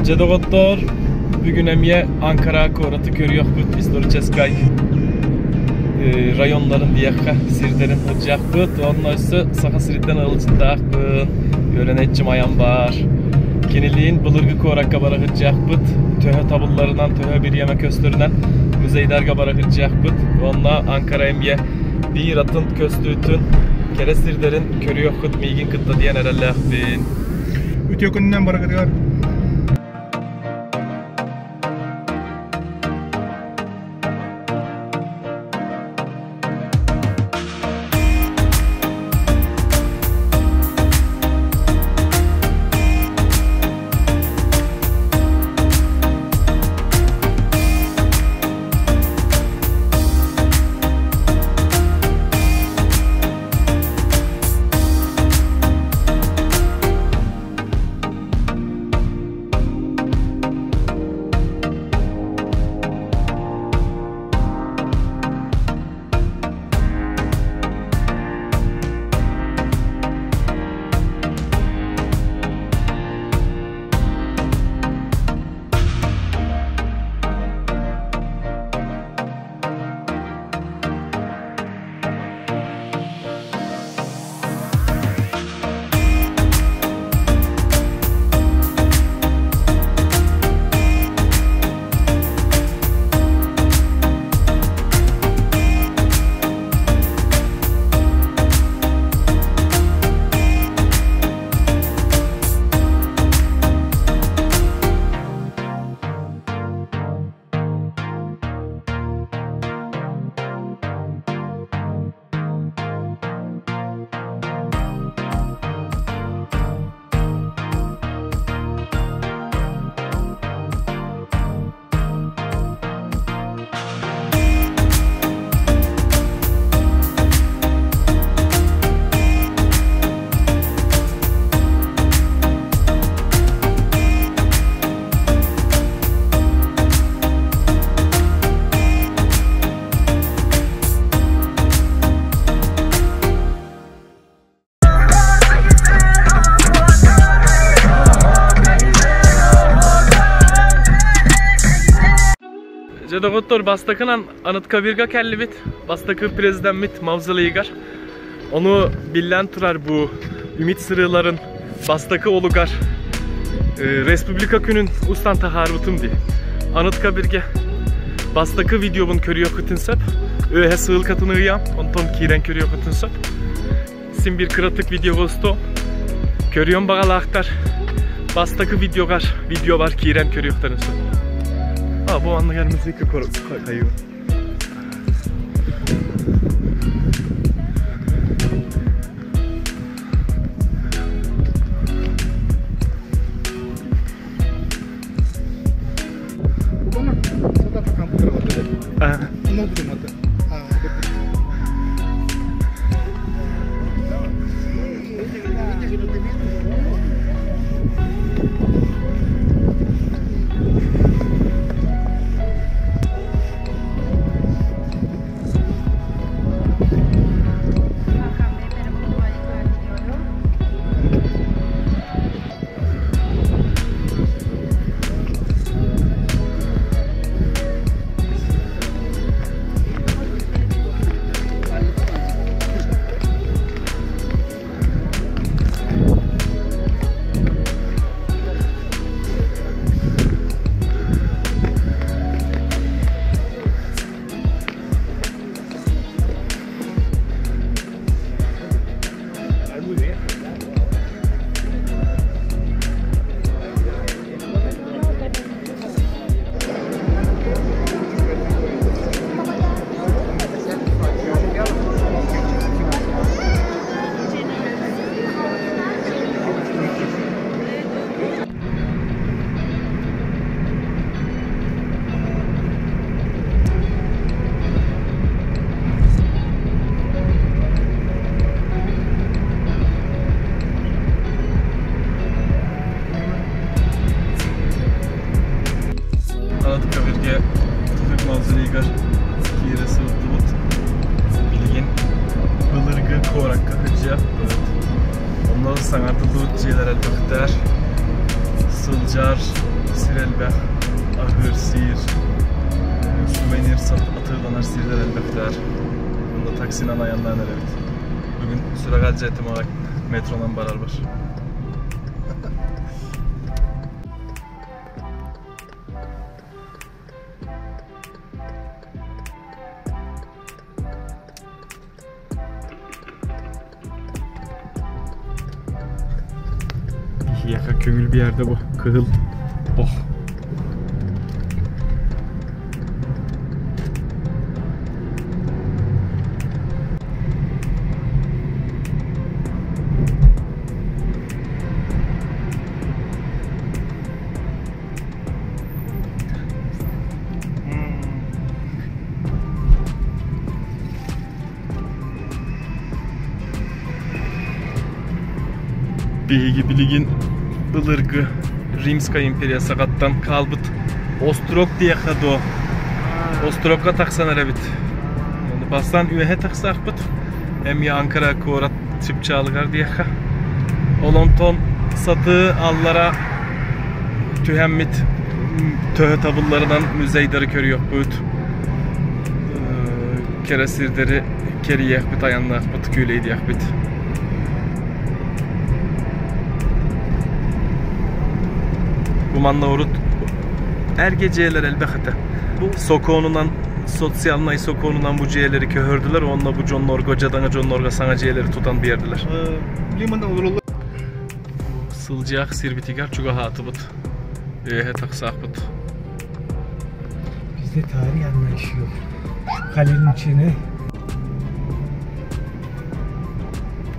Дьэ доҕоттоор, бүгүн эмиэ Анкара куораты көрүөхпүт, историческай районнарын диэххэ, сирдэрин сылдьыахпыт. Уонна өссө Саха сириттэн ыалдьыттаахпын, үөрэнээччим айан баар. Кинилиин былыргы куоракка бара сылдьыахпыт. Төһө табылларынан, төһө бириэмэ көстөрүнэн музейдарга бара сылдьыахпыт. Уонна Анкара эмиэ биир атын көстүүтүн, кэрэ сирдэрин көрүөххүт миигин кытта диэн эрэллээхпин. Үтүө күнүнэн барыгытыгар. Дьэ, доҕоттор, бастакынан Аныткабирга кэллибит. Бастакы президеммит мавзолейыгар. Ону биллэн турар бу Үмит сырыыларын бастакы олугар Республика күнүн устан таһаарбытым дии. Аныткабирге бастакы видеобун көрүөххүтүн сөп. Өһө ссылкатын ыйам, онтон киирэн көрүөххүтүн сөп. Син бир кыратык видео устуом. Көрүөн баҕалаахтар бастакы видеогар видеобар киирэн көрүөхтэрин сөп. А, бу анныгар музыка кайыы. Hakan Bey merhaba, kolaylıklar diliyorum. Аныткабиргэ Ататүрк мавзолейыгар киирэ сылдьыбыт. Билигин былыргы куоракка сылдьыахпыт. Онно саҥардыллыбыт дьиэлэр элбэхтэр. Сылдьар сир элбэх, аһыыр сир, сувенир атыыланар сирдэр элбэхтэр. Онно таксинан айаннаан эрэбит. Бүгүн сүрэҕэлдьээтим аҕай метронан барарбар. Биһиэхэ көҥүл биэрдэ бу кыһыл ох. Биһиги билигин былыргы Римская империя саҕаттан хаалбыт острог диэххэ дуо? Острогка тахсан эрэбит. Бастаан үөһэ тахсаахпыт. Эмиэ Анкара куорат чыпчаалыгар диэххэ. Ол онтон сатыы аллара түһэммит төһө табылларынан музейдары көрүөхпүт, кэрэ сирдэри кэрийиэхпит, айанныахпыт, күүлэйдиэхпит. Бу манна урут эргэ дьиэлэр элбэх этэ. Сокуонунан, социальнай сокуонунан бу дьиэлэри көһөрдүлэр уонна бу дьоннорго, дьадаҥы дьоннорго саҥа дьиэлэри тутан биэрдилэр. Лимонда олороллор. Сылдьыах сирбитигэр чугаһаатыбыт, үөһэ тахсаахпыт. Bizde tarih anlayışı yok. Şu kalenin içine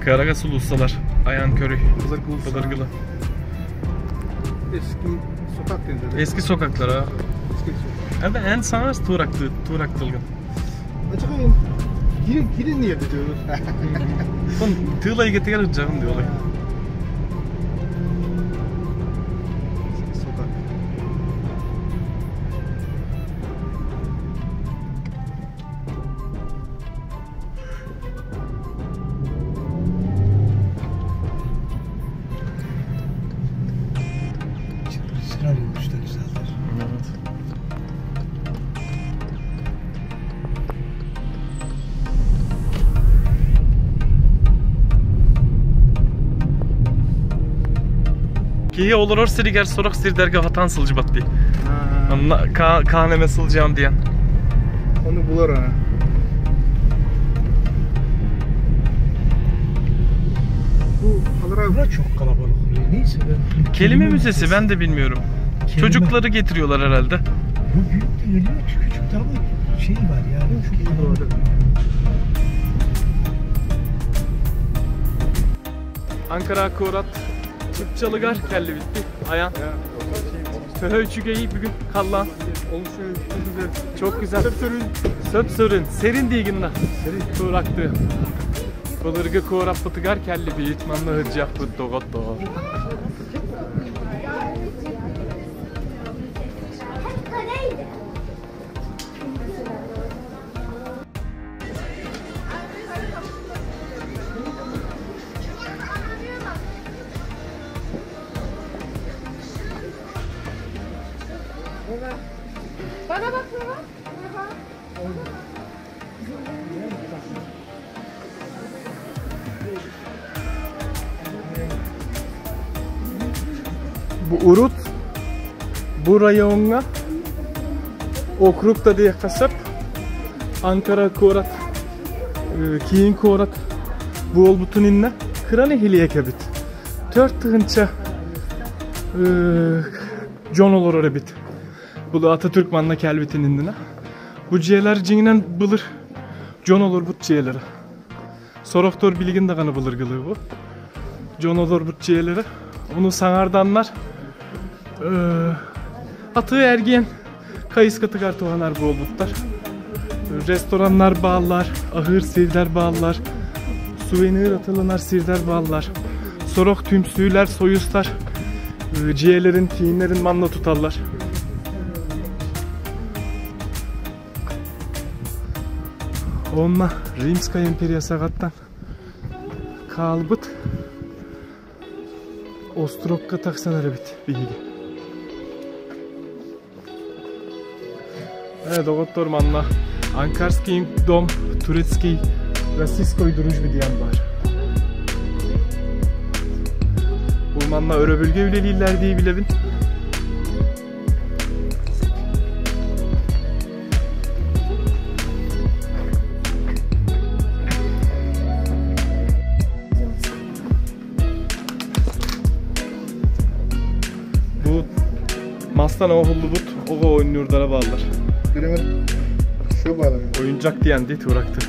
Кыарага сулууссалар, айан көрүй, былыргылы. Eski sokak denir. Eski sokaklar ha. Eski sokak. Hem de en sana tuğraktı, tuğraktılgın. Acaba girin, girin niye diyoruz? Son tığla getirir canım diyorlar. Eski sokak. Çınar yokuşta güzeldir. Evet. Киһи олорор сиригэр сорох сирдэргэ хатан сылдьыбат дии. Онно хаан эмэ сылдьыам диэн. Onu bular ha. Bu alır Bura çok kalabalık oluyor. Neyse ben... Kelime müzesi ben de bilmiyorum. Kelime- Çocukları getiriyorlar herhalde. Bu büyük de geliyor, küçük de ama şey var yani çok kalabalık. Ankara Kurat Çıpçalıgar kelli bitti. Ayan. Töhö үчүгэй бүгүн халлаан. Çok güzel. Сөп-сөрүн. Serin дейгинна. Serin. Турақты. Былыргы куораппытыгар кэллибит, манна ыһырдьахпыт доҕоттоор. Бу урут бу райоҥҥа округ да диэххэ сөп. Анкара куорат, киин куорат буолбутун иннэ кыра нэһилиэк эбит. Төрт тыһыынча дьон олорор эбит. Бу Ататүрк манна кэлбитин иннинэ. Бу дьиэлэр дьиҥинэн былыр дьон олорбут дьиэлэрэ. Сорохтор билигин даҕаны былыргылыы бу. Дьон олорбут дьиэлэрэ. Ону саҥарданнар атыы эргиэн хайыскатыгар туһанар буолбуттар. Рестораннар бааллар, аһыыр сирдэр бааллар, сувенир атыланар сирдэр бааллар. Сорох түмсүүлэр, союзтар дьиэлэрин, кииннэрин манна туталлар. Онно Римская империя саҕаттан хаалбыт острогка тахсан эрэбит биһиги. Доҕоттор, манна Анкарский дом турецкий российской дружбы диэн баар. Бу манна өрөбүлгэ үлэлииллэр дии билэбин. Бу мастан оҥоһуллубут оҕо оонньуурдара бааллар. Bilemedim. Şu bağlamıyor. Oyuncak diyen değil uğraktı.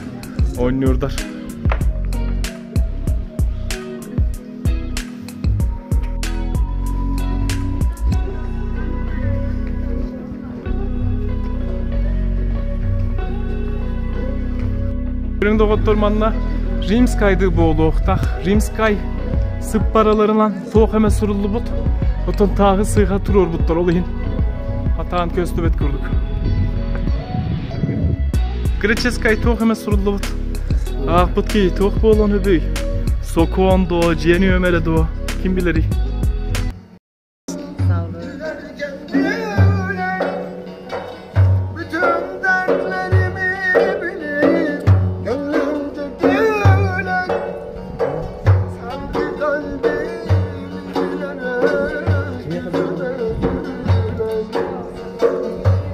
Оонньуурдар. Көрүҥ доҕоттор манна Римскайды буолуохтаах. Римскай сыппараларынан туох эмэ суруллубут. Отон тааһы сыыһа туруорбуттар ол иһин хатаан көстүбэт курдук. Греческай туох эмэ суруллубут. Аахпыт киһи туох буолуон үбүй? Сокуон дуо, дьиэни үөмэрэ дуо? Ким билэрий? Bütün dertlerimi bilip gönlümde gülen sanki kalbimi bilerek yüzüme gülen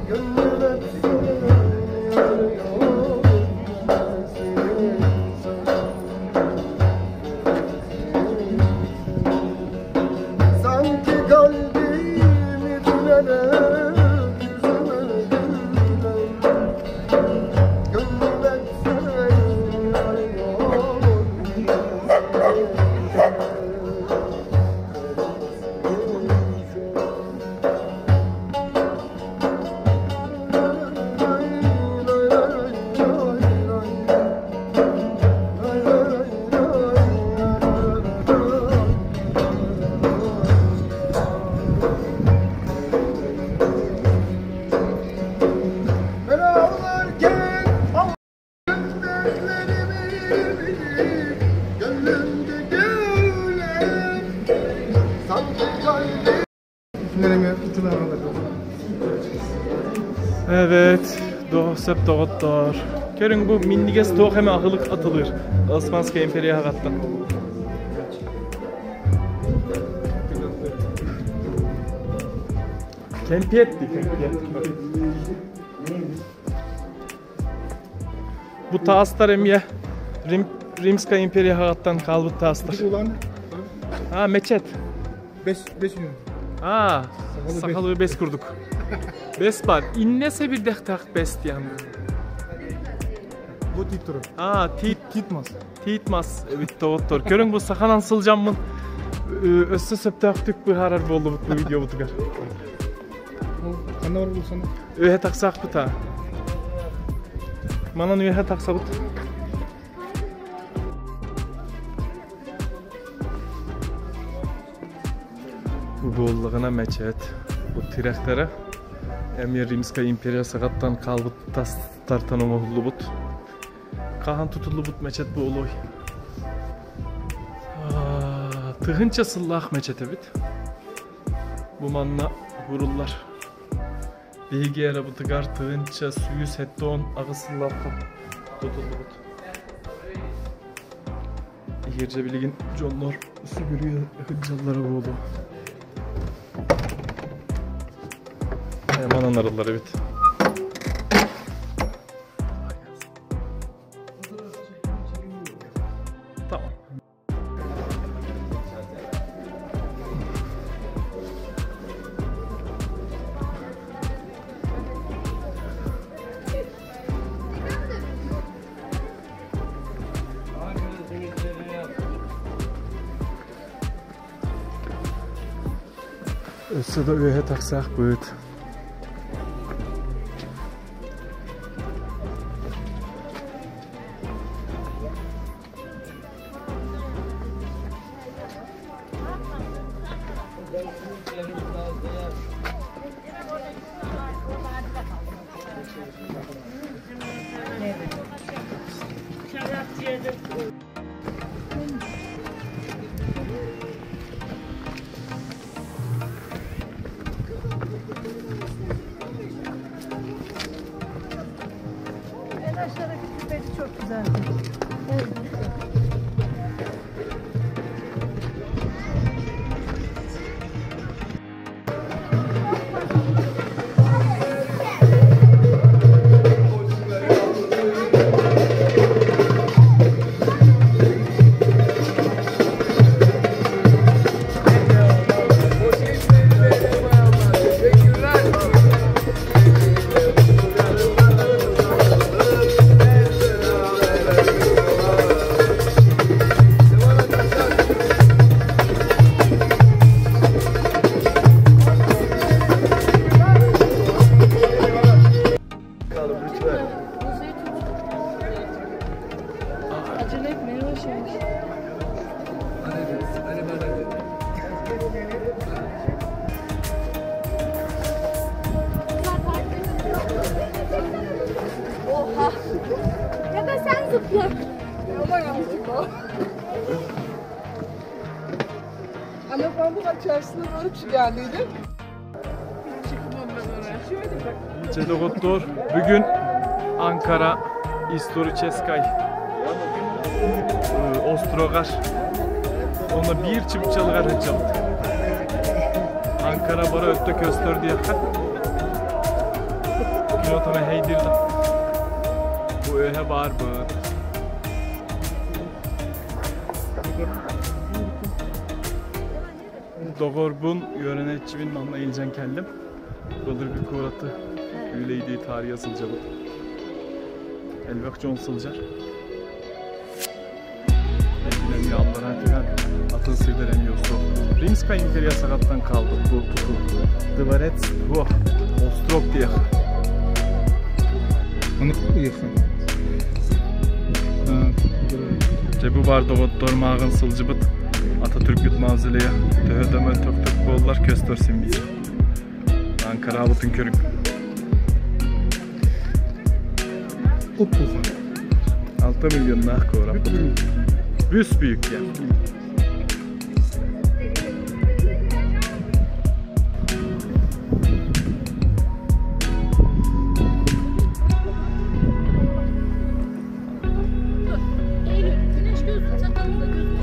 gönlüm hep seni arıyor gülersin sen. Sanki kalbimi bilerek yüzüme gülen gönlüm hep seni arıyor gülersin sen. Ben ağlarken Allah'ın dertlerimi bilip gönlümde gülen sanki kalbim Evet, сөп доҕоттор. Көрүҥ бу минньигэс туох эмэ аһылык атыылыыр. Османская империя саҕаттан. Кэмпиэт дии, кэмпиэт. Бу таастар эмиэ Рим, Римская империя саҕаттан хаалбыт таастар. Ulan А, мечеть. 5 5 milyon. А, Сахалыы сахалыы бэс курдук. Бэс баар. Иннесе bir дехтах бэс диэн. Бу тиит турар. А, тиит Тиит мас. Тиит мас эбит доҕоттор. Көрүҥ бу саханан сылдьаммын өссө сөптөөхтүк быһаарар буоллубут бу видеобутугар. Ханна бар булсана. Үөһэ тахсаахпыт а. Манан үөһэ тахсабыт. Бу буоллаҕына мечеть. Бу тирэхтэрэ эмиэ Римская империя саҕаттан хаалбыт тастартан оҥоһуллубут. Хаһан тутуллубут мечеть буолуой? Тыһыынча сыллаах мечеть эбит. Бу манна уһуруллар. Биһиги эрабытыгар 1178 сыллаахха тутуллубут. Иһирдьэ билигин дьоннор сүгүрүйэ сылдьаллара буолуо. Манан арыллар эбит. Tamam. Өссө да үөһэ тахсаахпыт. Güzeldi. Acele etme, yavaş yavaş. Oha! Ya da sen zıpla. Ama yanlışlıkla. Ama ben bu içerisine doğru geldiydim. Çıkmam ben oraya. Şöyle bak. Çedogottor bugün Ankara Istoricheskay Ostrogar Ona bir çıpçalıgar hıçalık. Ankara bara ötte köstör diye. Pilotuna heydirdi. Bu öhe bar bu. Dogorbun yörenetçivin manna ilcen kellim. Bıldır bir kuratı. Üleydiği tarih yazılacak. Elbek John Sılcar. Elbilen yağlara tühen atın sirleren yosu. Rimska imperiya sakattan kaldı bu tutu. Dvarets bu Ostrog diye. Cebu var doğuttor mağın sılcıbıt. Atatürk mavzoleye töhödömö tök tök bollar köstörsün bizi. Ankara abutun körük. 6 milyon nah kora. Büs büyük ya. Güneş gözlüğü takalım da gözlüğü.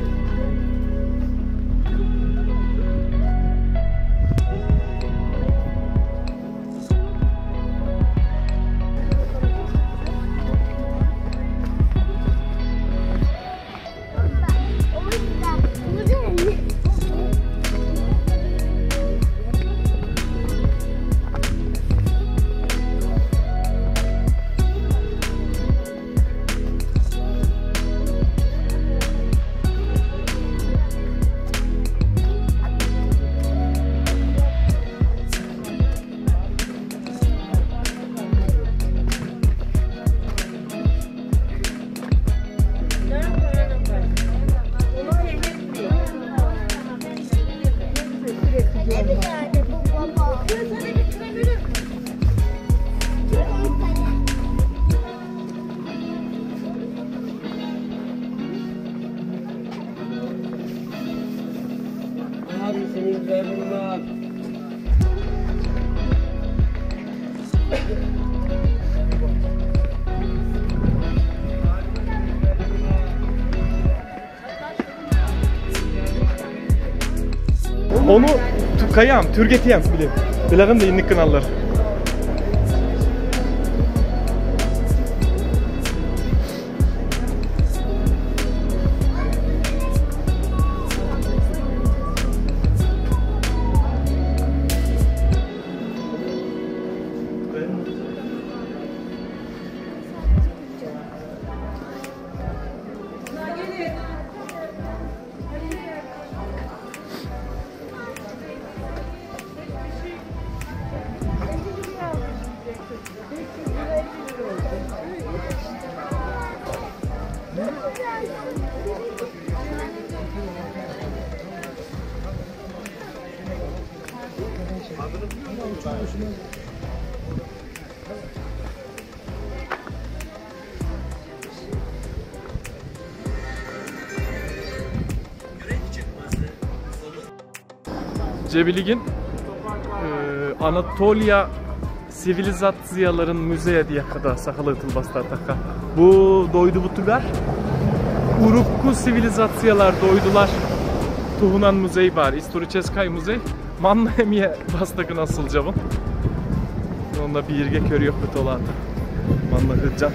Onu kayam, türgetiyem bile. Bilagım da innik kanallar. Cebilig'in Anatolia Цивилизацияларын музейа диэххэ да сахалыы тылбастаатахха. Бу дойдубутугар урукку цивилизациялар дойдулар туһунан музей бар. Историческай музей. Манна эмиэ бастакынан сылдьабын. Онно бииргэ көрүөхпүт ол аата. Манна сылдьан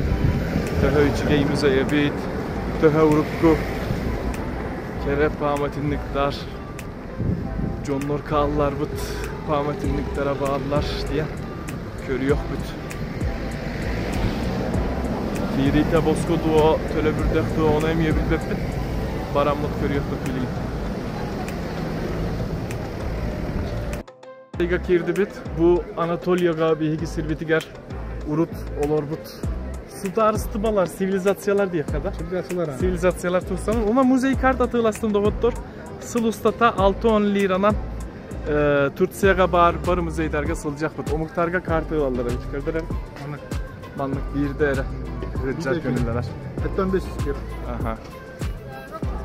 төһө үчүгэй музей эбит, төһө урукку кэрэ памятниктар, дьоннор хаалларбыт памятниктара бааллар диэн көрүөхпүт. Киириитэ боску дуо, төлөбүрдэх дуо, ону эмиэ билбэппит. Бараммыт көрүөхпүт билигин. Киирдибит. Бу Анатолияга биһиги сирбитигэр урут олорбут судаарыстыбалар, цивилизациялар диэххэ да? Цивилизациялар. Цивилизациялар туһунан. Уна музей карта атыыластым доҕоттор. Сыл устата 6-10 лиранан Турцияга бар бар музейдарга сылдьахпыт. Омуктарга карта ылаллар эбит. Көрдөрөр. Маннык биирдэ эрэ ыытчар көҥүллэнэр. 75 lira. Аха.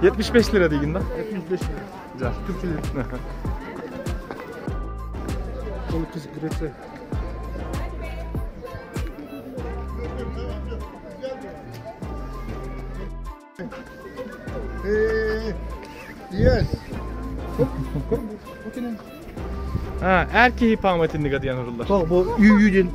75 lira дейгин да? 75 lira. Жа. Türk lirası. Balıkesir, Grecia. Yes. Ha, эр киһи пааматынныга диэн уруллар. Бу бу үй диэн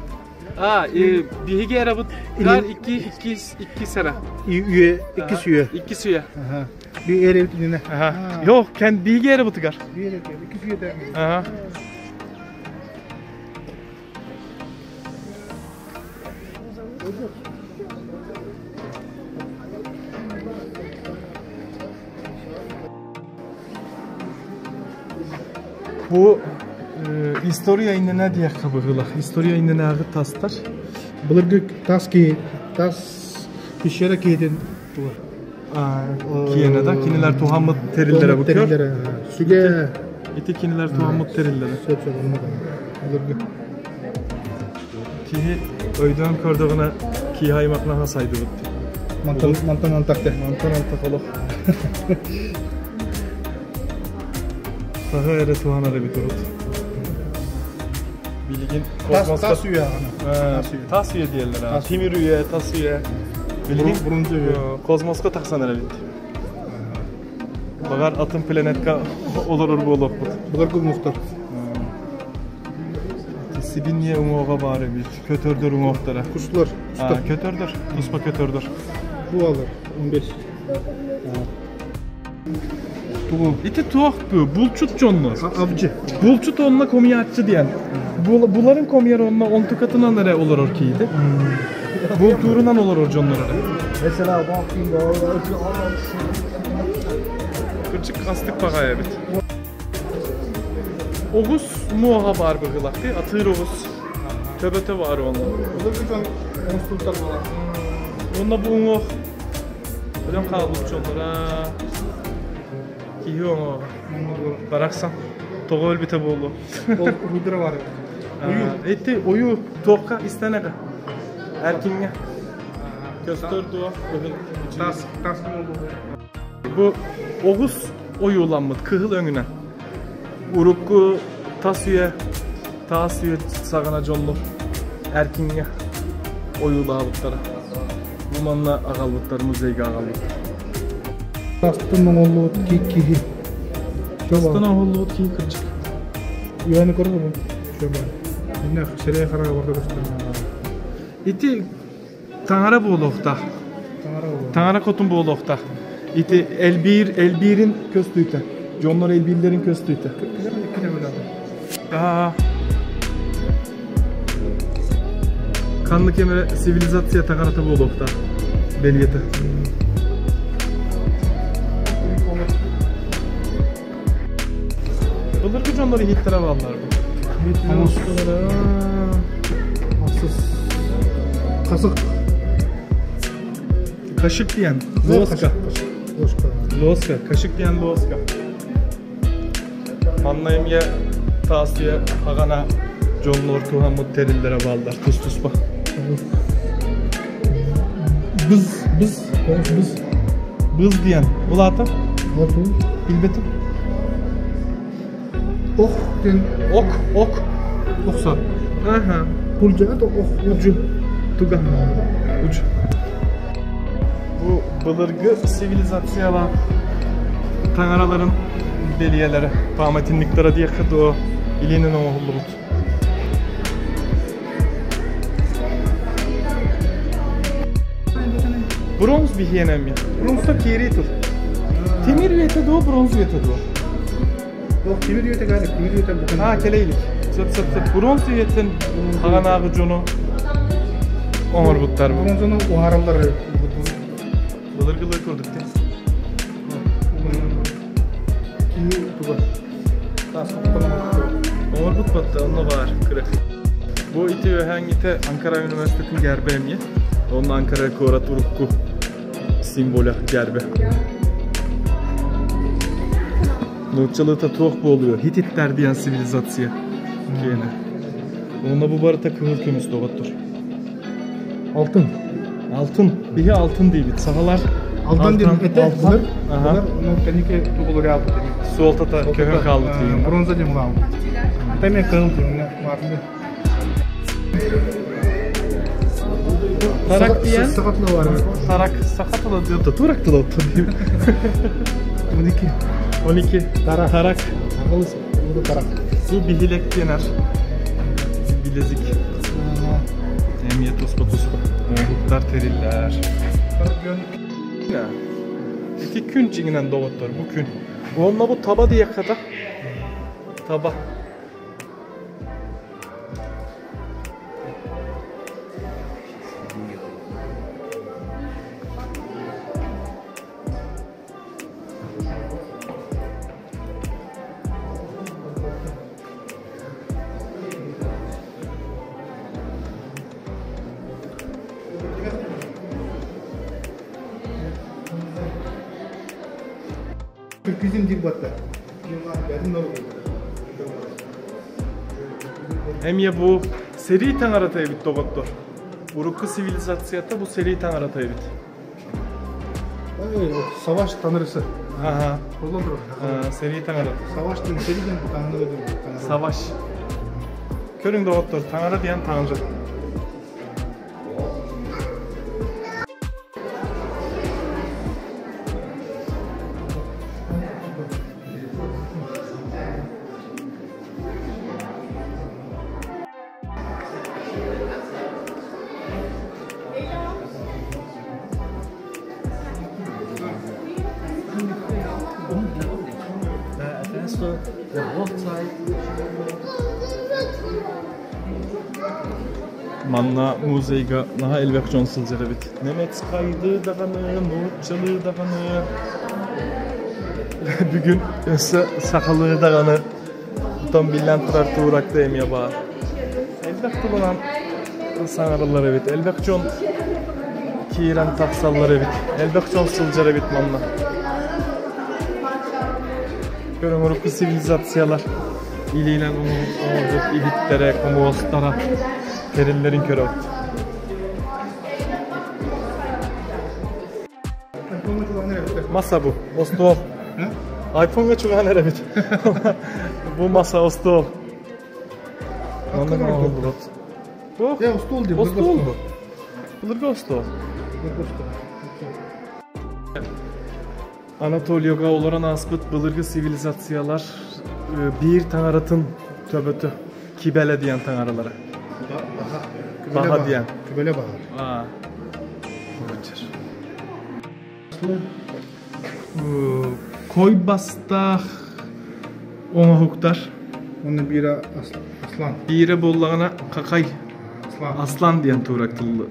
А, биһиги эрабыт гар икки икки икки сера. үйе иккис үйе. Икки сүе. Аха. Bir эр эбит иннинэ. Аха. Yok, kendi биһиги эрабытыгар. Bir эр иккис үйе да. Аха. Бу история иннинэ диэххэ быһыылаах. История иннинээҕи тастар. Былыргы тас ки тас пещера киһитин туга. Киэнэ да кинилэр туһаммыт тэриллэрэ бу көр. Тэриллэрэ. Сүгэ Ити кинилэр туһаммыт тэриллэрэ. сөп сөп оннук. Былыргы. Киһи өйдөөн көрдөҕүнэ киһи аймахнаха сайдыбыт. Мантан мантан антахта. Мантан антах олох. Саха эрэ туһанар эбит урут. Билигин Тас космоска тас үйе ана. Тас үйэ диэллэр. Тас. Тимир үйэ, тас үйэ. Билигин Бронза үйэ. Космоска тахсан эрэбит. Баҕар атын планетка олорор буолуохпут. Былыргы мухтар. Сибинье уҥуоҕа баар эбит. Көтөрдөр уҥуохтара. Куслар. А, көтөрдөр. Туспа көтөрдөр. Бу алар 15. Тугу. Ити туох бу? Булчут дьоннор. Avcı. Булчут онно комьяччы диэн. Буларын комьяр онно онтукатынан эрэ олорор киһиди. Бултуурунан олорор дьоннор эрэ. Mesela baktığında Кырдьык астык баҕайы эбит. Оҕус муоҕа баар быһыылаах дии, атыыр оҕус. Төбөтө баар онно. Былыргы дьон оҥостубуттар буолар. Онно бу уҥуох өлөн хаалбыт дьоннор Киһи уҥуоҕа. Барахсан. Тоҕо өлбүтэ буолуо. Ол рудра бар. Эти ойуу туохха истэнэҕэ. Эркиҥҥэ. Көстөр дуо? Тас тас oldu. Бу оҕус ойууламмыт кыһыл өҥүнэн. Урукку тас үйэ, таас үйэ саҕана дьоннор эркиҥҥэ ойуулаабыттара. Бу манна аҕалбыттар, музейга аҕалбыттар. Тастын оҥоллубут киһи. Тастан оҥоһуллубут киһи кырдьык. Үйәні көрді бұл. Шөбе. Инне сирей қараға барда көстөр. Ити таҥара буолуохтаах. Таҥара болу. Таҥара хотун буолуохтаах. Ити элбиир, элбиирин көстүүтэ. Дьоннор элбииллэрин көстүүтэ. Икки бөлөдө. Аа. Ханнык эмэ цивилизация таҥарата буолуохтаах. Бэлиэтэ. Былыргы дьоннор иһиттэрэ бааллар бу. Асыз. Қасық. Kaşık diyen ложка. Ложка. Ложка, kaşık diyen ложка. Манна эмиэ таас үйэ хаҕана дьоннор туһаммыт тэриллэрэ бааллар тус-туспа. Быз, быз, быз. Быз диэн. Ол аата? Оту. Билбэтим. Ох ден Ок, ок. окса. Аха. Кулдьаҕа ох Удьу. Туга. Удьу. Bu былыргы цивилизацияла таҥараларын бэлиэлэрэ, памятниктара диэххэ дуо, илиинэн оҥоһуллубут. Bronz биһиэнэ эмиэ. Bronzda киирии тыл. Тимир үйэтэ дуо, бронз үйэтэ дуо? Ох, тимир үйэтэ кэлик, тимир үйэтэ бу. Аа, кэлэ илик. Сөп, сөп, сөп. Бронз үйэттэн хаҕанааҕы дьону оҥорбуттар бу. Бронзаны уһаараллар. Былыргылыы курдук дии. Киһи туга. Таас Оҥорбут батта, онно баар кыра. Бу ити үөһээҥҥитэ Анкара университетын гербэ эмиэ. Онно Анкара куорат урукку символа гербэ. Нууччалыыта туох буолуо? Хититтэр диэн цивилизация киэнэ. Онно бу барыта кыһыл көмүс доҕоттор. Алтын. Алтын. Биһи алтын диибит. Сахалар Алдан диэн этэ алтын. былыр. Аха. Былыр ну кэнники тугулары албыт эми. Суолтата көһөн хаалбыт диин. Бронза диэн булаабыт. Тэме кыһыл диэн маарынды. Тарак диэн Саха тыла бар. Тарак саха тыла диэн да турак тыла диэн. 12. 12. Тарак. Тарак. Аҕылыс бу тарак. Бу биһилэк диэн Билезик. Эмиэ туспа туспа. Оҥоһуктар тэриллэр. Ити күн дьиҥинэн доҕоттор бу күн. Уонна бу таба диэххэ да. Таба. Türkizm диир батта. Эмиэ бу сэрии таҥарата эбит доҕоттор. Урукку цивилизацията бу сэрии таҥарата эбит. Savaş tanrısı. Аха. Ол Сэрии таҥарата. Savaş диэн сэрии диэн таҥара диэн. Savaş. Көрүҥ доҕоттор, таҥара диэн таҥара. Da erfährst du der Hochzeit. Манна музейга наһаа элбэх дьон сылдьар эбит. Немецкайды даҕаны, нууччалыы даҕаны. Бүгүн өссө сахалыы даҕаны. Оттон биллэн турар тууракта эмиэ баар. Элбэх тылынан саҥараллар эбит. Элбэх дьон киирэн тахсаллар эбит. Элбэх дьон сылдьар эбит манна. Көрүҥ урукку цивилизациялар илиинэн оҥорбут иһиттэрэ, хомуостара тэриллэрин көрөбүт. Маса бу, остуол. Айфонга чугаһаан эрэбит. Бу маса остуол. Оннук оҥоһуллубут. Туох? Я остуол диэн. Остуол бу. Былыргы остуол. Анатолияга олорон ааспыт былыргы цивилизациялар биир таҥаратын төбөтө Кибеле диэн таҥаралара. Баха диэн. Күбэлэ баха. Койбастаах оҥоһуктар. Онно биирэ Аслан. Биирэ буоллаҕына Какай Аслан. Аслан диэн туурак тыллар.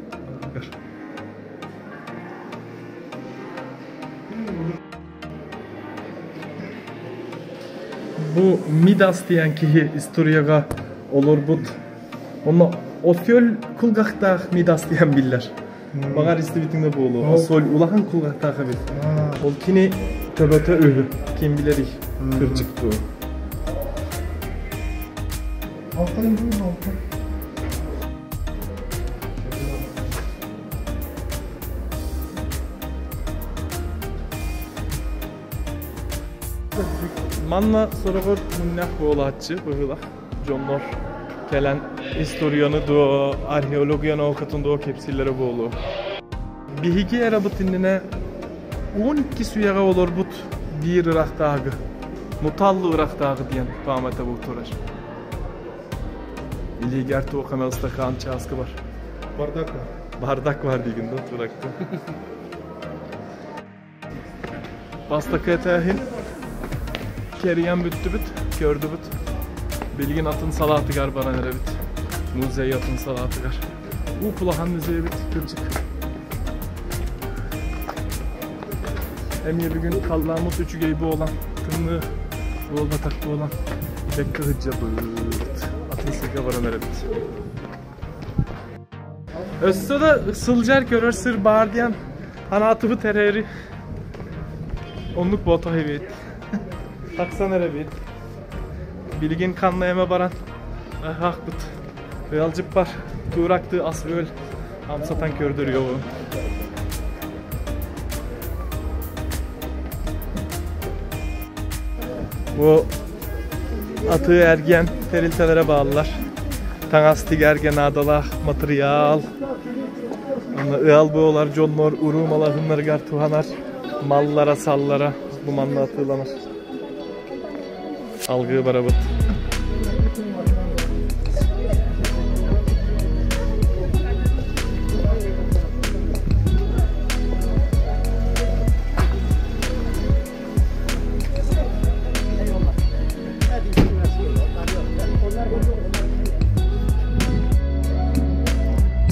Бу Мидас диэн киһи историяҕа олорбут. Онно Осөл кулгахтаах Мидас диэн биллэр. Баҕар истибитиҥ да буолуо. Осоль улахан кулгахтаах эбит. Ол кини төбөтө үһү. Ким билэрий кырдьык дуо? Алтан буйун алтан. Манна сороҕор мунньах буолааччы быһыылаах дьоннор. Кэлэн историяны дуо, археология наукатын дуо кэпсииллэрэ буолуо. Биһиги эрабыт иннинэ 12 үйэҕэ олорбут биир ыраахтааҕы, Муталлы ыраахтааҕы диэн пааматабыл турар. Илиигэр туох эмэ ыстакаан чааскы бар. Бардак бар. Бардак бар диигин да туракта. Бастакы этээһин кэрийэн бүттүбүт, көрдүбүт. Билигин атын салаатыгар баран эрэбит. Музей атын салаатыгар. Уп-улахан музей эбит, кырдьык. Эмиэ бүгүн халлааммыт үчүгэй буолан, тымныы буолбатах буолан, бэккэ сылдьабыт. Атын сиргэ баран эрэбит. Өссө да сылдьар көрөр сир баар диэн анаатыбыт эрээри оннук буотах эбит. Тахсан эрэбит. Билигин ханна эмэ баран аһаахпыт. Ыалдьыппар тууракты ас-үөл амсатан көрдөрүөҕүм. Бу атыы эргиэн тэрилтэлэрэ бааллар. Таҥас тигэргэ наадалаах матырыйаал, ыал буолар дьоннор уруу малаһыннарыгар туһанар маллара-саллара бу манна атыыланар. Алгыы барабыт.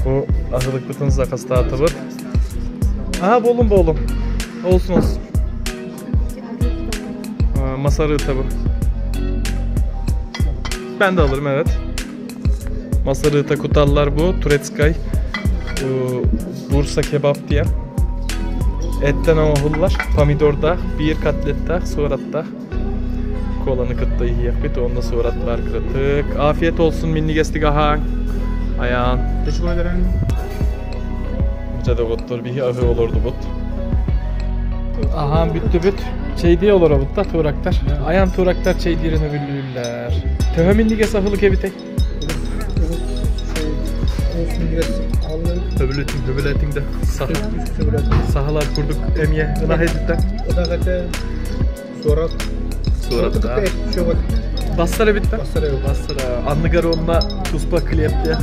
Бу аһылыкпытын закастаатыбыт. Aha болум болум. Olsun olsun. Masarı tabi. Ben de alırım evet. Masarı takutallar bu. Turetskay. Bu Bursa kebap diye. Etten oğullar. Pomidorda, bir katlette, suratта. Kolanı kıtta yiyek onda suratlar kırıtık. Afiyet olsun minni ahan. Ayağın. Teşekkür ederim. Bize de gottur bir ahı olurdu but. Aha büttü büt. Şey diye olur o da turaktar. Ayan turaktar şey diyerini bilirler. Töhö minni gesahılık ebite. Höbületin höbületin de sah. Sahalar kurduk emiye. Ina heditten. Surat. Surat da. Bassara bitti. Bassara yok. Bassara. Anlıgar onunla tuspa kliyepti.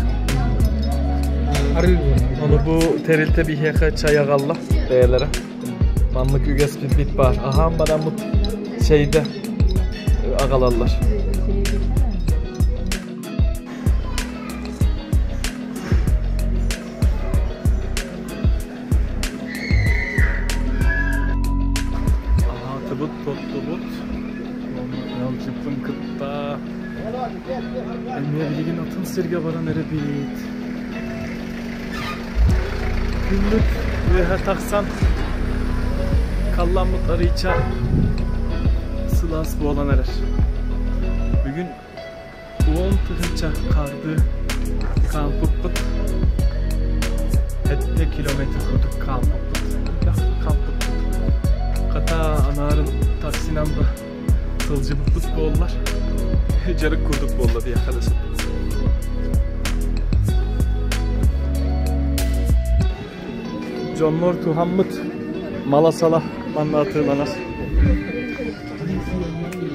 Onu bu terilte bir heka çaya kalla değerlere. Manlık üges bir bit var. Aha bana mut şeyde agalarlar. Aha tıbut tottubut. Yalçıpın kıtta. Emre bilgin atın sirge varan erebit. Günlük ve taksan kallamut arayça sılas boğulan erer. Bugün 10 tıhınça kardı kampıppıt. Hette kilometre kurduk kampıppıt. Kampıppıt. Kata anarın taksinanda sılcıbıppıt boğullar. Carık kurduk boğulla diye arkadaşım. Jonlor tuhammıt malasala manna atığılanar.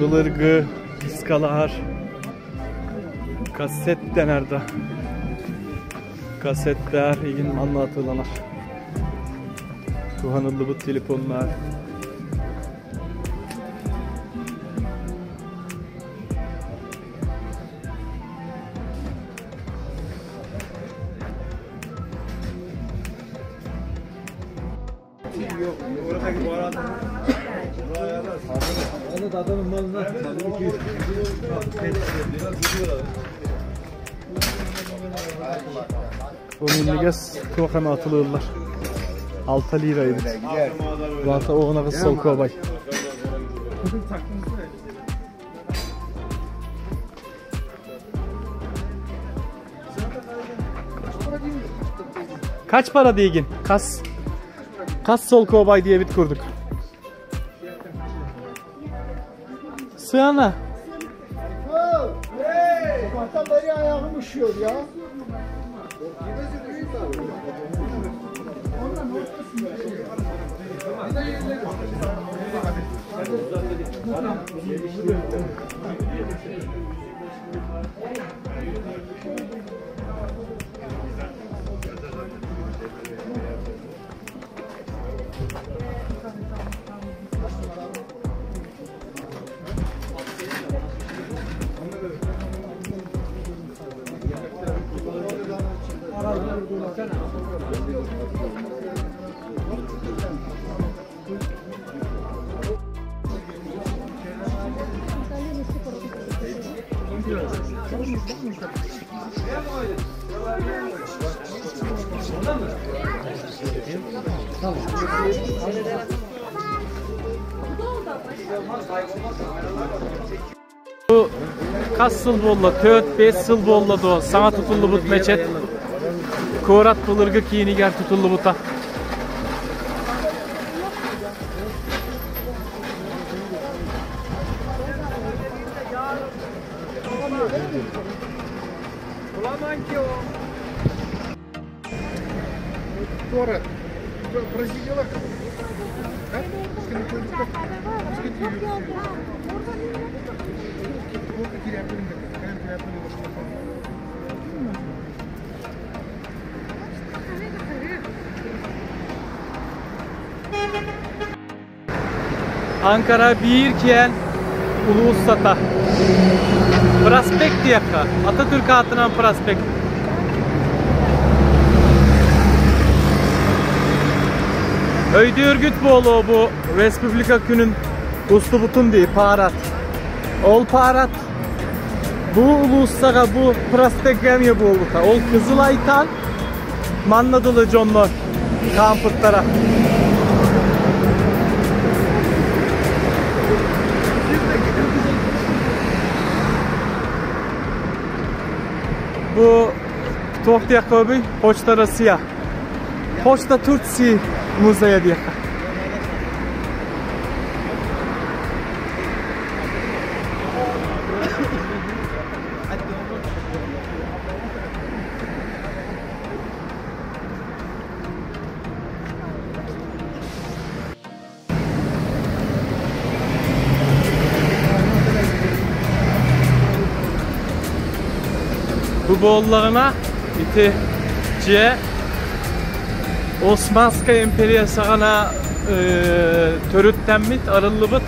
Bılırgı, diskalar, kaset dener da. Kasetler ilgin manna atığılanar. Tuhanıllı bu telefonlar. Bu minniges tuğan atılırlar. 6 liraydı. Vata oğuna kız solkobay. Kaç para diyegin? Kas. Kas solkobay diye bit kurduk. Sığana. düşüyor ya. Бу хас сыл буолла, 4-5 сыл буолла дуо, саҥа тутуллубут мечет куорат былыргы киинигэр тутуллубута. Тора, Бразилияла Анкара биир киэн улууссата. Проспект диэххэ, Ататүрк аатынан проспект. Өйдүүргүт буолуо бу Республика күнүн устубутун дии парад. Ол парад бу улууссаҕа бу проспекка эмиэ буолбута. Ол Кызыл Айтан манна дылы дьоннор хаампыттара. Бу туох диэххэ өбүй? Почта Россия. Почта Турции музея диэххэ. Бу буоллаҕына ити дьиэ Османскай империя саҕана төрүттэммит, арыллыбыт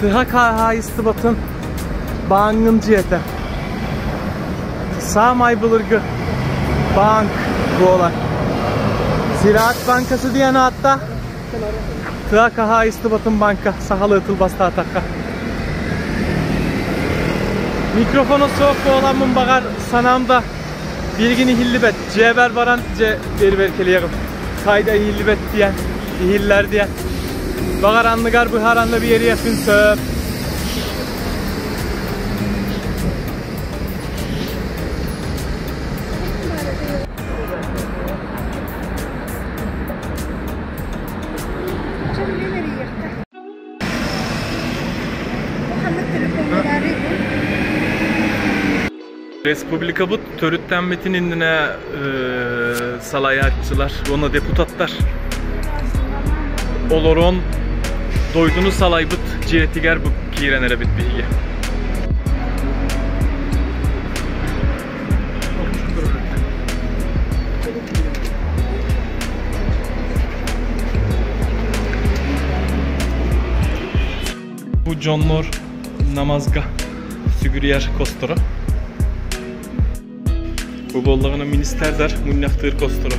тыһа хаһаайыстыбатын бааҥҥын дьиэтэ. Саамай былыргы банк буолар. Зираат банкасы диэн аатта тыа хаһаайыстыбатын банка сахалыы тылбастаатахха. Микрофону суох буоламмын баҕар санаам да билигин иһиллибэт. Дьиэбэр баран дьэ биэрбэр кэлиэҕим. Хайда иһиллибэт диэн, иһиллэр диэн. Баҕар анныгар быһааранна биэриэхпин сөп. Республикабыт төрүттэммитин иннинэ салайааччылар уонна депутаттар олорон дойдуну салайбыт дьиэтигэр бу киирэн эрэбит биһиги. Бу дьоннор намазга сүгүрүйэр косторо. Бу буоллаҕына министрдар мунньахтыыр косторо.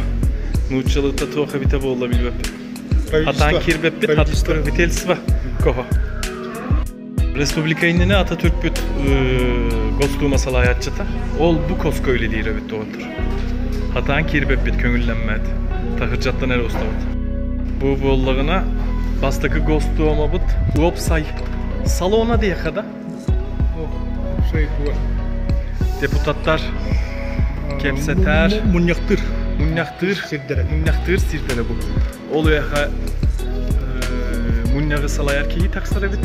Нууччалыыта туох эбитэ буолла билбэппин. Хатаан киирбэппит, правительство коһо. Республика иннинэ Ататүркпүт Госдума салайааччыта. Ол бу коско үлэлиир эбит доҕоттор. Хатаан киирбэппит көҥүллэммэт. Таһырдьаттан эрэ устабыт. Бу буоллаҕына бастакы Госдумабыт уопсай салона диэххэ да? Уопсай туга? Депутаттар кэпсэтэр. Мунньахтыыр. Мунньахтыыр сирдэрэ. Мунньахтыыр сирдэрэ бу. Ол уйаха мунньаҕы салайар киһи тахсар эбит.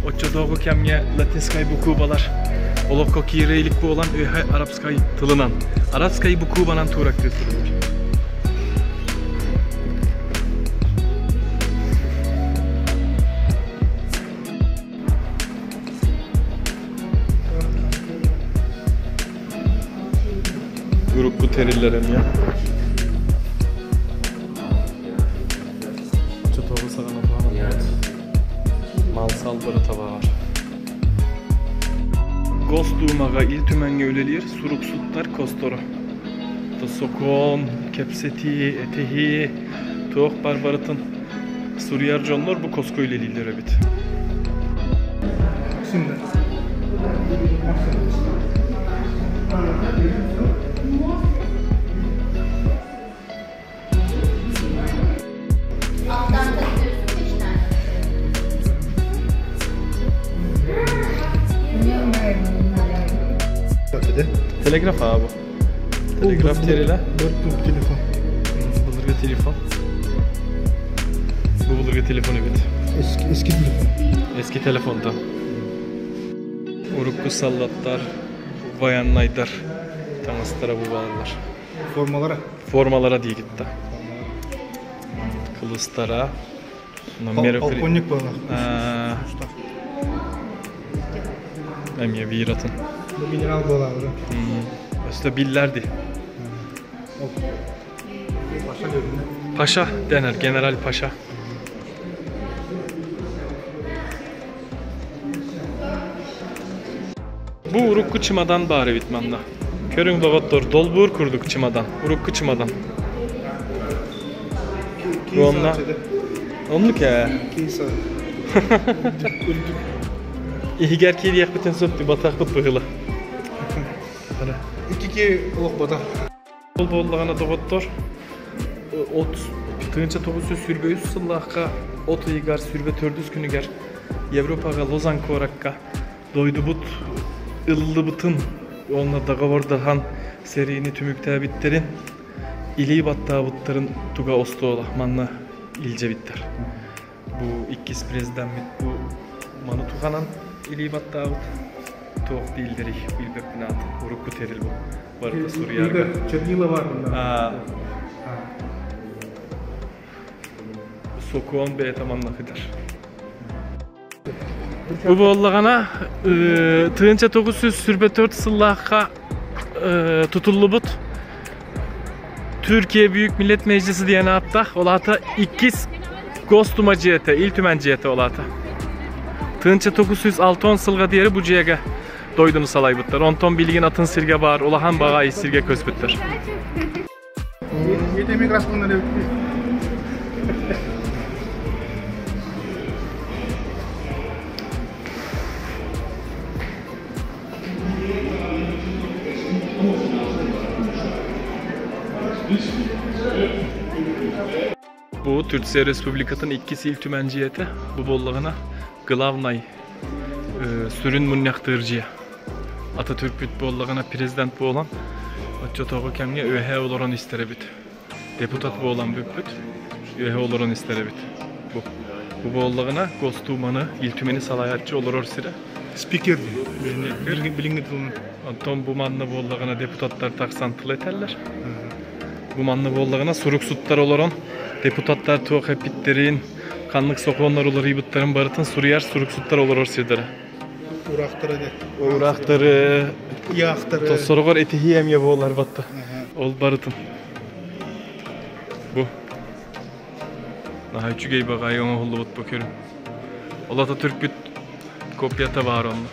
Оччотооҕу кэмҥэ латинскай букубалар Олоххо киирэ илик буолан үөһэ арабскай тылынан, арабскай букубанан туурактыы суруллар. Урукку тэриллэр эмиэ. Чотоҕу саҕана туһаныллыбыт. Мал-сал барыта баар. Госдумаҕа Ил Түмэҥҥэ үлэлиир суруксуттар косторо. Сокуон, кэпсэтии, этиһии, туох бар барытын суруйар дьоннор бу коско үлэлииллэр эбит. Telegraf abi. Telegraf terila. Telefon. Былыргы телефон. Бу былыргы телефон эбит. Eski, eski telefon. Eski telefonda. Урукку саллаттар, военнайдар таҥастара бу бааллар. Формалара. Формалара диигит да. Кылыстара. Полковник буолар. Эмиэ биир атын. Бу генерал буолаабыра. Өстө биллэрди. Паша дедин. Паша denir, General Paşa. Бу урукку чымадан баар эбит манна. Көрүҥ доҕоттор, долбуур курдук чымадан, урукку чымадан. Уонна оннук ээ. Иһигэр киириэхпитин сөп батахпыт быһыла. Икки олох батах. Ол буоллаҕына доҕоттор, от 1923 сыллаахха от ыйыгар 24 күнүгэр Европаҕа Лозан куоракка дойдубут ыллыбытын уонна договордаһан сэриини түмүктээбиттэрин, илии баттаабыттарын туга остуола манна илдьэбиттэр. Бу иккис президеммит бу маны туханан илии баттаабыт. Туох дииллэрий билбэппин аат. Урукку тэрил бу. Барыта суруйарга. Чернила бар. Сокуон бэйэтэ манна кытар. Бу буоллаҕына 1924 сыллаахха тутуллубут Türkiye Büyük Millet Meclisi диэн ааттаах, ол аата иккис Госдума дьиэтэ, Ил Түмэн дьиэтэ ол аата. 1906 сылга диэри бу дьиэгэ дойдуну салайбыттар. Онтон билигин атын сиргэ баар, улахан баҕайы сиргэ көспүттэр. Бу Турция Республикатын иккис ил түмэн дьиэтэ. Бу буоллаҕына главнай сүрүн мунньахтыыр дьиэ. Ататүркпүт буоллаҕына президент буолан оччотооҕу кэмҥэ үөһээ олорон истэр эбит. Депутат буолан бүппүт. Үөһэ олорон истэр эбит. Бу. Бу буоллаҕына Госдуманы, Ил Түмэни салайааччы олорор сирэ. Спикер билиҥҥи тылынан. Онтон бу манна буоллаҕына депутаттар тахсан тыл этэллэр. Бу манна буоллаҕына суруксуттар олорон депутаттар туох эппиттэрин, ханнык сокуоннар уларыйбыттарын барытын суруйар суруксуттар олорор сирдэрэ. Ураахтары де. Ураахтары, Ыйаахтары. Сороҕор этиһии эмиэ буолар батта. Ол барытын. Бу. Наһаа үчүгэй баҕайы оҥоһуллубут бу көрүҥ. Ол Ататүркпүт копията баар онно.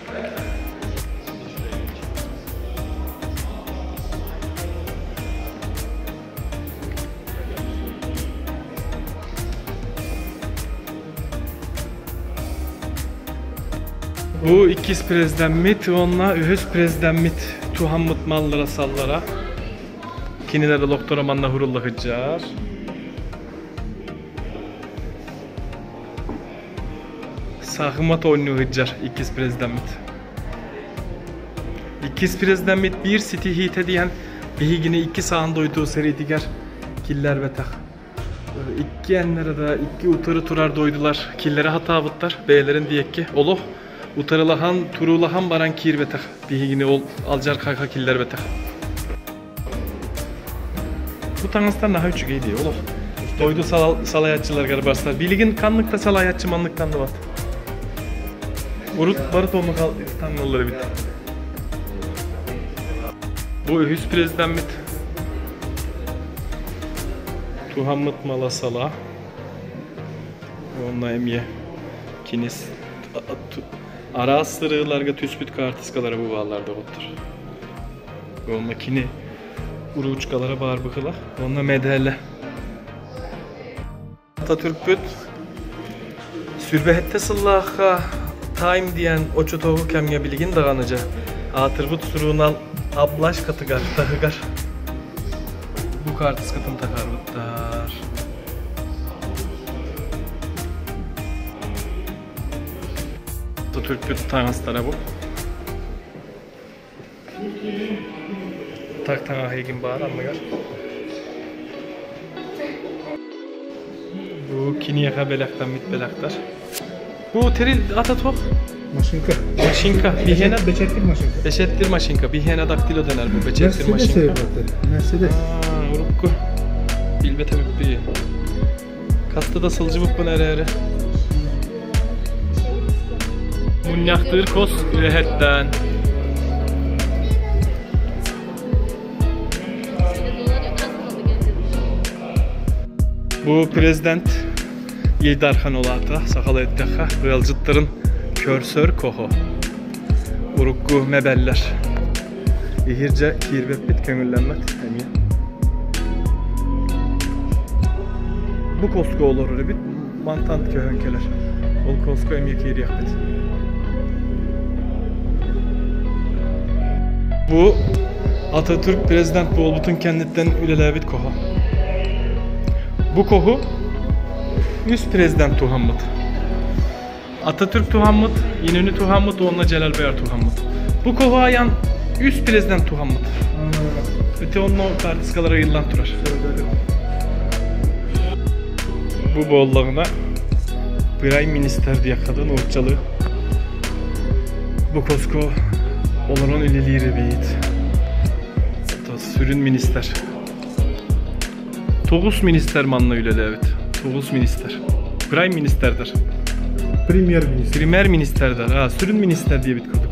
Бу иккис президеммит уонна үһүс президеммит туһаммыт маллара-саллара. Кинилэр олохторо манна хурулла сылдьар. Саахымат оонньуу сылдьар иккис президеммит. Иккис президеммит биир ситиһиитэ диэн биһигини икки саан дойду сэриитигэр киллэрбэтэх. Иккиэннэрэ да икки утары турар дойдулар киллэрэ сатаабыттар бэйэлэрин диэки. Олох Утарылаһан, туруулаһан баран киирбэтэх биһигини ол алдьархайга киллэрбэтэх. Бу таҥастар наһаа үчүгэй дии, олох. Дойду салайааччыларыгар барсар. Билигин ханнык да салайааччы маннык танныбат. Урут бары тоннук таҥналлар эбит. Бу үһүс президеммит туһаммыт мала-сала. Уонна эмиэ кинис араас сырыыларга түспүт карточкалара бу бааллар доҕоттор. Уонна кини ручкалара баар быһыылаах. Уонна медале. Ататүркпүт сүүрбэһиттэ сыллаахха Time диэн оччотооҕу кэмҥэ билигин даҕаны дьэ аатырбыт суруунал обложкатыгар таһыгар бу карточкатын таһаарбыттар. Ататүркпүт таҥастара бу. Так таҥаһа игин баар анныгар. Бу киниэхэ бэлэхтэммит бэлэхтэр. Бу тэрил ата туох? Машинка. Машинка. Биһиэнэ Бэчэттир машинка. Бэчэттир машинка. Биһиэнэ дактило дэнэр бу бэчэттир машинка. Мерседес. Урукку билбэт эбиппи. Хаста да сылдьыбыппын эрээри. Мунньахтыыр хос үөһэттэн. Бу президент Ил Дархан улаата сахалыы эттэххэ ыалдьыттарын көрсөр кохо. Урукку мебеллэр. Иһирдьэ киирбэппит көҥүллэммэт эмиэ. Бу коско олорор эбит, мантан көһөн кэлэр. Ол коско эмиэ киириэхпит. Бу Ататүрк президент буолбутун кэнниттэн үлэлээбит коһо. Бу коһу үс президент туһаммыт. Ататürk туһаммыт, Инönü туһаммыт уонна Celal Bayar туһаммыт. Бу коһу айан үс президент туһаммыт. Өте онно карточкалара ыйыллан турар. Бу буоллаҕына Прайм министр диэххэ нууччалыы. Бу коско олорон үлэлиир эбит. Сүрүн министр. Тоҕус министр манна үлэлээбит. Тоҕус министр. Prime министрдэр. Премьер-министр. Премьер-министрдэр. А, сүрүн министр диэбит курдук.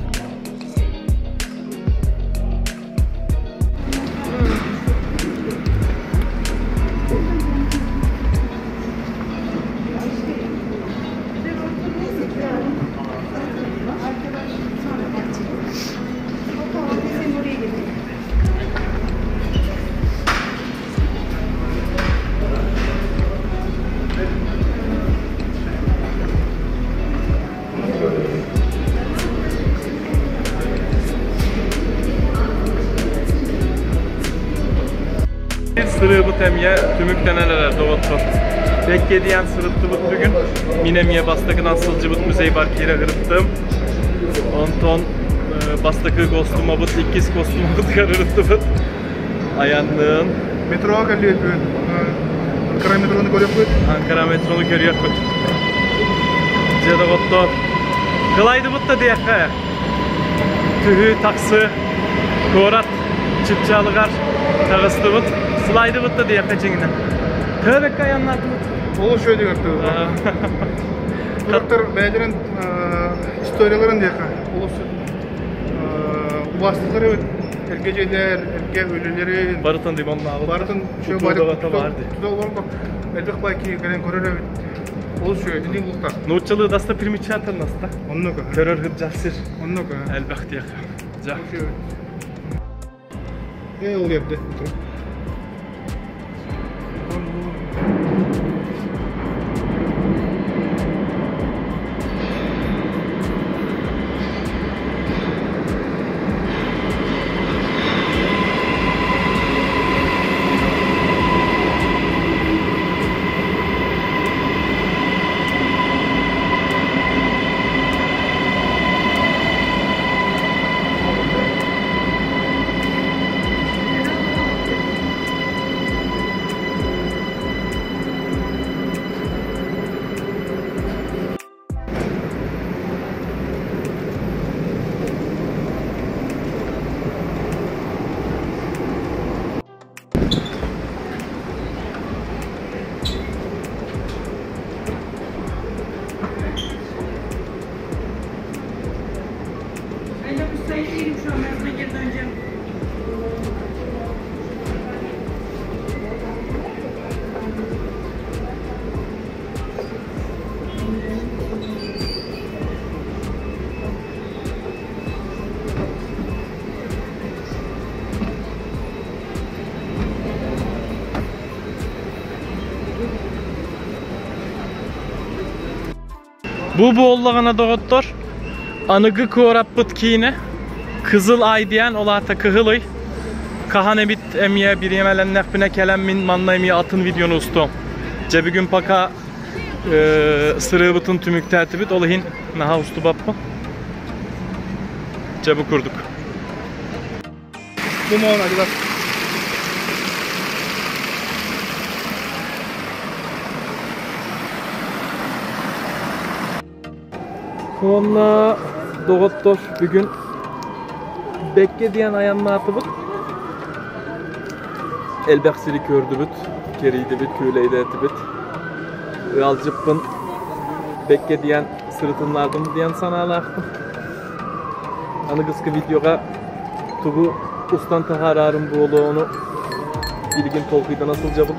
Сырыыбыт эмиэ түмүктэнэн эрэр доҕоттор. Бэккэ диэн сырыттыбыт бүгүн. Мин эмиэ бастакынан сылдьыбыт музей бар киирэ ырыттым. Онтон бастакы Госдумабыт, иккис Госдумабытыгар ырыттыбыт. Айанныын. Метроға кэлиэхпит. Анкара метрону көрүөхпүт. Анкара метрону көрүөхпүт. Дьэ доҕоттор. Кылайдыбыт да диэххэ. Түһүү таксы куорат чыпчаалыгар таҕыстыбыт. Сылайдыбыт да диэххэ дьиҥинэн. Төбөккө айаннаатыбыт. Ол үчүгэй Курактар бэйэлэрин историяларын диэххэ олус убаастыылар эбит. Эргэ дьиэлэр, эргэ үлэлэри Барытын димоннаабыт. Барытын Тутууга бар дии. Тутуу олорбо элбэх бай киһи кэлэн көрөр эбит. Олус үчүгэй, итини булуктар. Нууччалыы достопримечательность Оннук. Көрөр сылдьар сир. Оннук. Элбэх диэххэ. Дьэ. Э, ол ерде. Бу буоллаҕына доҕоттор, аныгы куораппыт киинэ Кызыл Ай диэн, ол аата Кыһыл Ый. Хаһан эбит эмиэ бириэмэлэннэхпинэ кэлэн мин манна эмиэ атын видеону устуом. Дьэ бүгүн пока сырыыбытын түмүктээтибит, ол иһин наһаа устубаппын. Дьэ бу курдук. Уонна доҕоттор бүгүн Бэккэ диэн айаннаатыбыт. Элбэх сири көрдүбүт, кэрийдибит, күүлэйдээтибит. Ыалдьыппын Бэккэ диэн сырытыннаатым диэн санаалаахпын. Аныгыскы видеоҕа тугу устан таһаарарым буолуо ону билигин толкуйдана сылдьабын.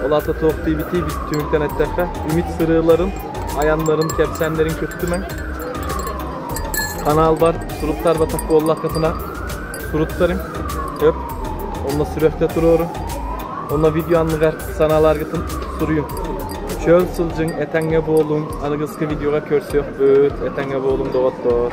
Ол аата туох диэбитий түмүктэн эттэххэ, үмит сырыыларын, айаннарын, кэпсээннэрин көтүтүмэҥ. Каналбар суруттарбатах буоллаххытына суруттарыҥ, өп, онно сүрэхтэ туруорун. Онно видео анныгар санааларгытын суруйуҥ. Чөл сылдьыҥ, этэҥҥэ буолуҥ. Аныгыскы видеоҕа көрсүөхпүт. Этэҥҥэ буолуҥ, доҕоттоор.